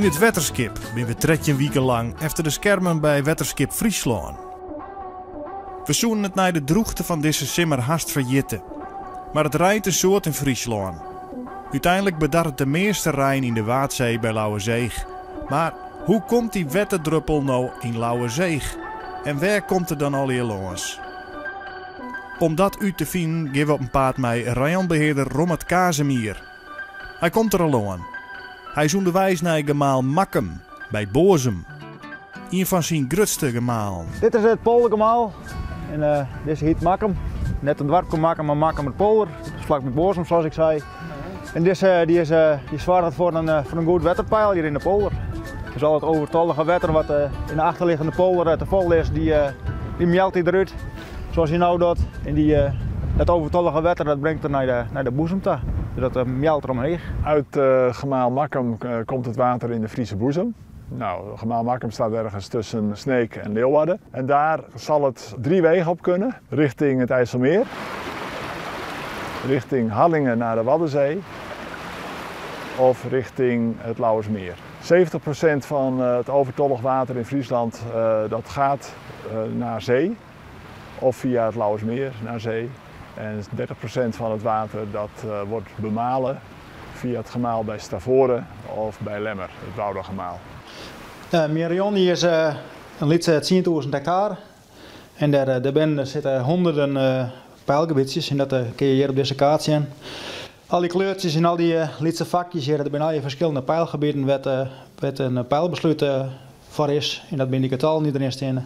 Yn it Wetterskip binne we 13 wiken lang efter de skermen by Wetterskip Fryslân. We soenen it nei de drûchte fan dizze simmer hast ferjitte. Mar it reint in soad yn Fryslân. Uteinlik bedarret de measte rein yn de Waadsee by Lauwerseach. Mar hoe komt dy wetterdruppel no yn Lauwerseach? En wêr komt er dan allegear lâns? Om dat út te finen gean we op 'en paad mei rayonbehearder Rommert Cazemier. Hy komt der al oan. Hy is ûnderweis nei gemaal Makkum by Boazum. Ien fan syn grutste gemalen. Dit is it poldergemaal en uh, dizze hjit Makkum. Net it doarpke Makkum, mar Makkumerpolder. Flak by Boazum, zoals ik sei. En dizze die is, uh, die soarget foar in, uh, foar in goed wetterpeil hjir yn de polder. Dus al it overtollige wetter wat yn de achterliggende polder te fol is, die, die mjelt hy derút. Zoals je nou docht. En die, dat overtollige wetter dat brengt er naar de boezem ta. Dus dat mjelt er omheech. Uit uh, gemaal Makkum komt het water in de Friese boezem. Nou, gemaal Makkum staat ergens tussen Sneek en Leeuwarden. En daar zal het drie wegen op kunnen. Richting het IJsselmeer, richting Harlingen naar de Waddenzee of richting het Lauwersmeer. 70% van het overtollig water in Friesland dat gaat naar zee of via het Lauwersmeer naar zee. En 30% van het water dat wordt bemalen via het gemaal bij Stavoren of bij Lemmer, het Woudagemaal. Myn rayon is in lytse 10.000 hektare. En dêr binne, sitte hûnderten peilgebietsjes en dat kinne je hjir op dizze kaart sjen. Al dy kleurtsjes en al dy lytse fakjes hjir, dat binne allegear ferskillende peilgebieten wêr't in peilbeslút foar is. En dat binne dy getallen dy't deryn steane.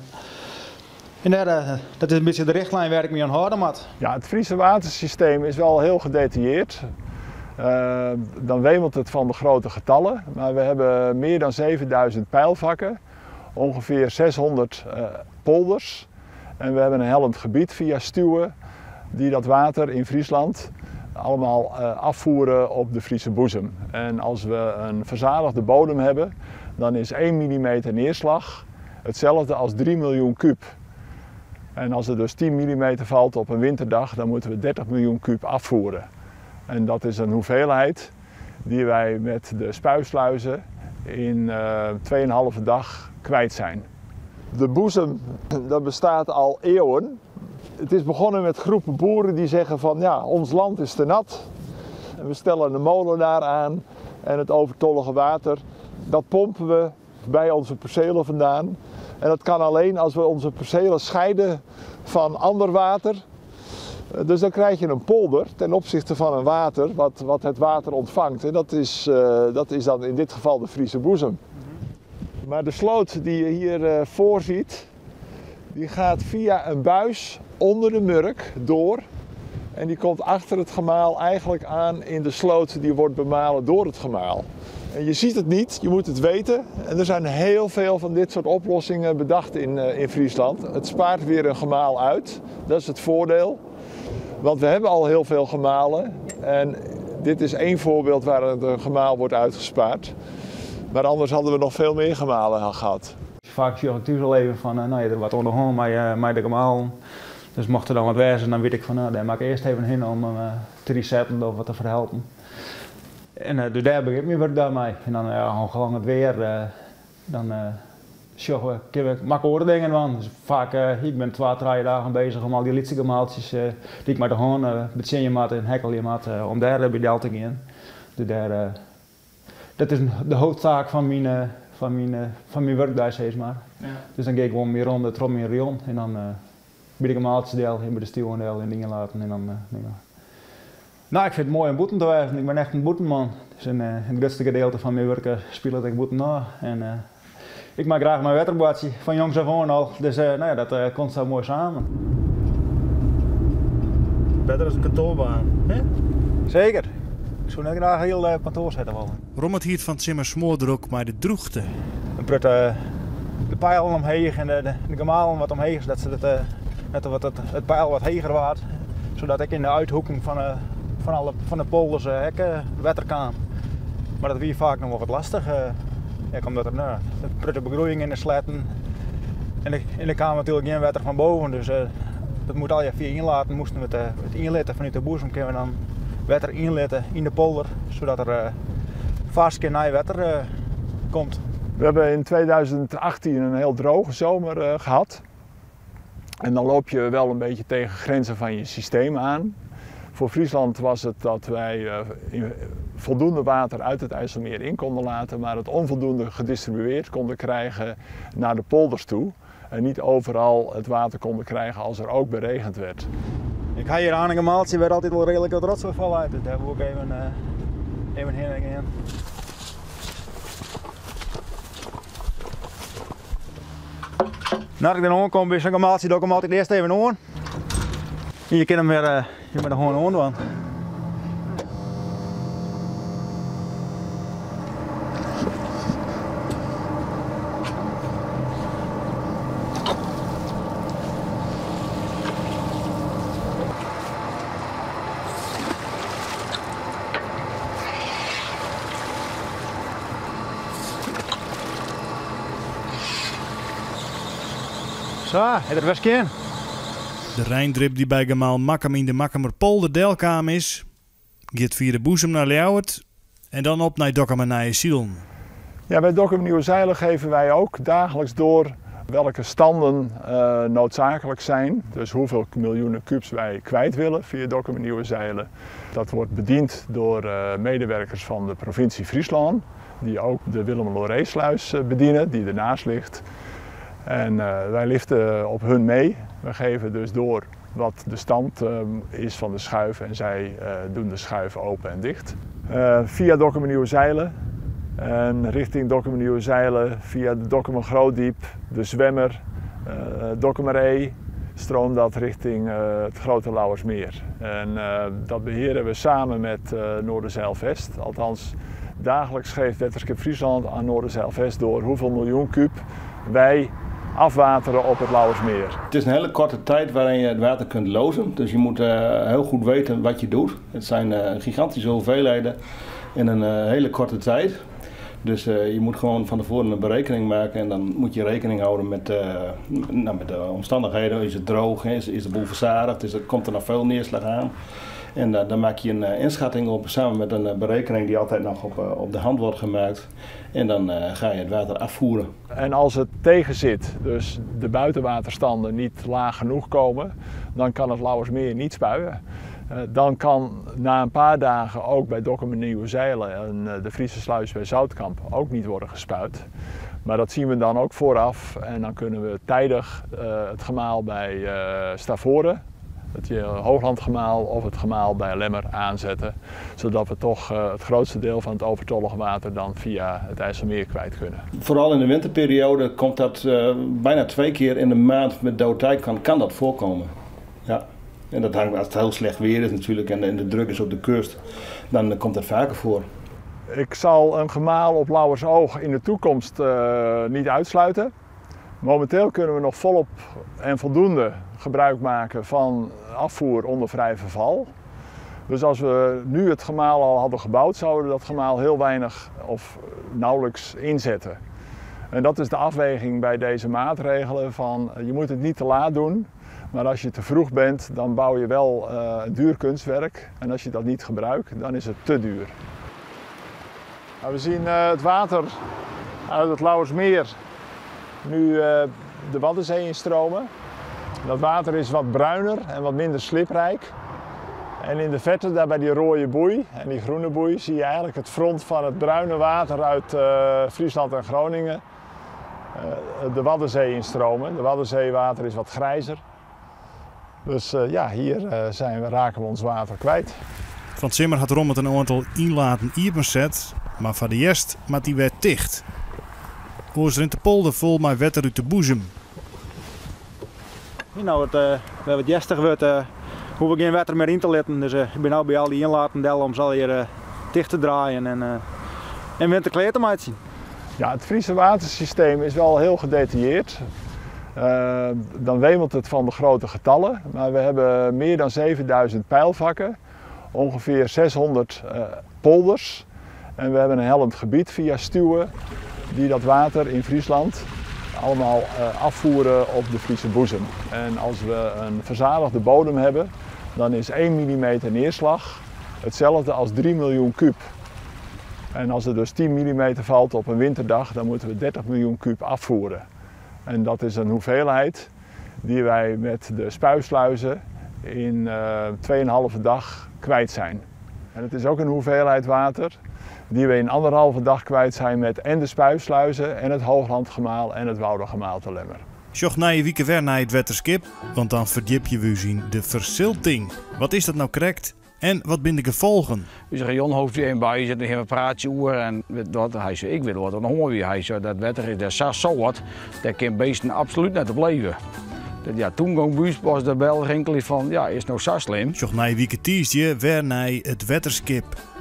En dêr, dat is in bytsje de richtlijn wêr't ik my oan hâlde moat. Ja, het Friese watersysteem is wel heel gedetailleerd. Dan wemelt het van de grote getallen, maar we hebben meer dan 7000 peilvakken, ongeveer 600 polders en we hebben een hellend gebied via stuwen die dat water in Friesland allemaal afvoeren op de Friese boezem. En als we een verzadigde bodem hebben, dan is 1 millimeter neerslag hetzelfde als 3 miljoen kuub. En als er dus 10 millimeter valt op een winterdag, dan moeten we 30 miljoen kuub afvoeren. En dat is een hoeveelheid die wij met de spuisluizen in 2,5 dag kwijt zijn. De boezem, dat bestaat al eeuwen. Het is begonnen met groepen boeren die zeggen van ja, ons land is te nat. En we stellen een molenaar aan en het overtollige water, dat pompen we bij onze percelen vandaan. En dat kan alleen als we onze percelen scheiden van ander water. Dus dan krijg je een polder ten opzichte van een water wat het water ontvangt. En dat is dan in dit geval de Friese boezem. Maar de sloot die je hier voor ziet, die gaat via een buis onder de murk door. En die komt achter het gemaal eigenlijk aan in de sloot die wordt bemalen door het gemaal. En je ziet het niet, je moet het weten. En er zijn heel veel van dit soort oplossingen bedacht in Friesland. Het spaart weer een gemaal uit, dat is het voordeel. Want we hebben al heel veel gemalen. En dit is één voorbeeld waar het een gemaal wordt uitgespaard. Maar anders hadden we nog veel meer gemalen gehad. Faak sjoch ik thús al even fan, no ja, der wat oan de hân mei de gemalen. Dus mocht der dan wat wêze, dan wit ik fan, no, dêr moat ik earst even hinne om te resetten of wat te ferhelpen. En dus dêr begjint myn wurk mei. En dan, ja, gewoan it weer, dan sjogge we, kinne we makke oare dingen dwaan. Dus faak, ik bin 2, 3 dagen beuzich om al dy lytse gemaaltsjes dy't ik mei de hân betsjinje moat en hekkelje moat, om dêr by del te gean. Dus dêr, dat is de hoofdtaak fan myn wurkdei, sis mar. Dus dan gean ik gewoan myn ronde troch myn rayon en dan by de gemaaltsjes del, by de stuwen del en dingen laten en dan, ja. No, ik fyn it moai om bûten te wêzen. Ik bin echt in bûtenman. Dus in grutste gedeelte fan myn wurk spilet ik bûten ôf. En ik mei graach mei wetter boartsje, fan jongs af oan al. Dus no ja, dat komt sa moai samen. Better as in kantoarbaan, hè? Seker. Ik soe net graach hiel op kantoar sitte wolle. Rommert hie it fan 't simmer smoardrok mei de drûchte. In protte de peilen omheech en de gemalen wat omheech, sadat se dat, net wat it peil wat heger waard. Sadat ek yn de uithoeken fan de polders ek wetter kaam. Mar dat wie faak noch wol wat lestich. Ek omdat der, no, in protte begroeiïng yn de sletten. En der kaam natuerlik gjin wetter fan boven, dus dat moat allegear fia ynlaten. Moasten we it ynlitte fanút de boezem, kinne we dan wetter ynlitte yn de polder, sadat der farsk en nij wetter komt. We hebben in 2018 een heel droge zomer gehad. En dan loop je wel een beetje tegen grenzen van je systeem aan. Voor Friesland was het dat wij voldoende water uit het IJsselmeer in konden laten, maar het onvoldoende gedistribueerd konden krijgen naar de polders toe. En niet overal het water konden krijgen als er ook beregend werd. Ik ga hier aan een gemaaltje waar altijd wel redelijk wat rotzooi van uit. Dus daar moet ik even heen gaan. Nadat ik dan aankom, is een gemaaltje, doe ik hem altijd eerst even aan. En je kunt hem weer je moet er gewoon aan doen. Zo, het was kind. De Rijndrip die bij gemaal Makkum in de Makkumerpolder delkaam is, gaat via de boezem naar Ljouwert en dan op naar Dokkum en Nijesielen. Ja, bij Dokkum Nieuwe geven wij ook dagelijks door welke standen noodzakelijk zijn. Dus hoeveel miljoenen kubus wij kwijt willen via Dokkum Nieuwe Zijlen. Dat wordt bediend door medewerkers van de provincie Friesland, die ook de Willem Loré-sluis bedienen, die ernaast ligt. En wij liften op hun mee. We geven dus door wat de stand is van de schuif en zij doen de schuif open en dicht. Via Dokkum Nieuwe Zijlen en richting Dokkum Nieuwe Zijlen, via de Dokkumer Grootdiep, de Zwemmer, Dokkumer Ee, stroomt dat richting het Grote Lauwersmeer. En dat beheren we samen met Noorderzijlvest. Althans, dagelijks geeft Wetterskip Friesland aan Noorderzijlvest door hoeveel miljoen kuub wij afwateren op het Lauwersmeer. Het is een hele korte tijd waarin je het water kunt lozen. Dus je moet heel goed weten wat je doet. Het zijn gigantische hoeveelheden in een hele korte tijd. Dus je moet gewoon van tevoren een berekening maken en dan moet je rekening houden met, met de omstandigheden. Is het droog, is de boel verzadigd, komt er nog veel neerslag aan? En dan maak je een inschatting op samen met een berekening die altijd nog op de hand wordt gemaakt. En dan ga je het water afvoeren. En als het tegen zit, dus de buitenwaterstanden niet laag genoeg komen, dan kan het Lauwersmeer niet spuien. Dan kan na een paar dagen ook bij Dokkum en Nieuwe Zijlen en de Friese sluis bij Zoutkamp ook niet worden gespuit. Maar dat zien we dan ook vooraf en dan kunnen we tijdig het gemaal bij Stavoren, het Hooglandgemaal of het gemaal bij Lemmer aanzetten, zodat we toch het grootste deel van het overtollige water dan via het IJsselmeer kwijt kunnen. Vooral in de winterperiode komt dat bijna 2 keer in de maand met doodtijd kan dat voorkomen. Ja. En dat hangt, als het heel slecht weer is natuurlijk en de druk is op de kust, dan komt dat vaker voor. Ik zal een gemaal op Lauwersoog in de toekomst niet uitsluiten. Momenteel kunnen we nog volop en voldoende gebruik maken van afvoer onder vrij verval. Dus als we nu het gemaal al hadden gebouwd, zouden we dat gemaal heel weinig of nauwelijks inzetten. En dat is de afweging bij deze maatregelen van je moet het niet te laat doen, maar als je te vroeg bent, dan bouw je wel een duur kunstwerk. En als je dat niet gebruikt, dan is het te duur. Nou, we zien het water uit het Lauwersmeer nu de Waddenzee instromen. Dat water is wat bruiner en wat minder sliprijk. En in de verte, daar bij die rode boei en die groene boei, zie je eigenlijk het front van het bruine water uit Friesland en Groningen de Waddenzee instromen. De Waddenzeewater is wat grijzer. Dus ja, hier raken we ons water kwijt. Van Zimmer had Rommert een aantal inlaten iepenset, maar van de eerst maakt die werd dicht. Oors rint de polder vol met wetter uit de boezem. Nou, het, we hebben het jestig wordt, hoef ik geen water meer in te laten. Dus ik ben nu bij al die inlaten del om ze hier dicht te draaien en winterkleed te maken. Ja, het Friese watersysteem is wel heel gedetailleerd. Dan wemelt het van de grote getallen, maar we hebben meer dan 7000 pijlvakken, ongeveer 600 polders en we hebben een hellend gebied via stuwen die dat water in Friesland allemaal afvoeren op de Friese boezem. En als we een verzadigde bodem hebben, dan is 1 mm neerslag hetzelfde als 3 miljoen kuub. En als er dus 10 mm valt op een winterdag, dan moeten we 30 miljoen kuub afvoeren. En dat is een hoeveelheid die wij met de spuisluizen in 2,5 dag kwijt zijn. En het is ook een hoeveelheid water die we in 1,5 dag kwijt zijn met en de spuisluizen en het Hooglandgemaal en het Woudagemaal te Lemmer. Sjoch nije wike wer nei it Wetterskip, want dan ferdjipje we ús yn de fersilting. Wat is dat no krekt en wat binne de gefolgen? Us rayonhoofd wie even by, sit even praatsje oer en dat, hy sei, ik wit wat oan de hân wie. Hy sei, dat wetter is dêr sa sâlt, dêr kin beesten absolút net op leve. Dat, ja, toen gong by ús pas de bel rinkelje fan, ja, is it no sa slim? Sjoch nije wike tiisdei wer nei it Wetterskip.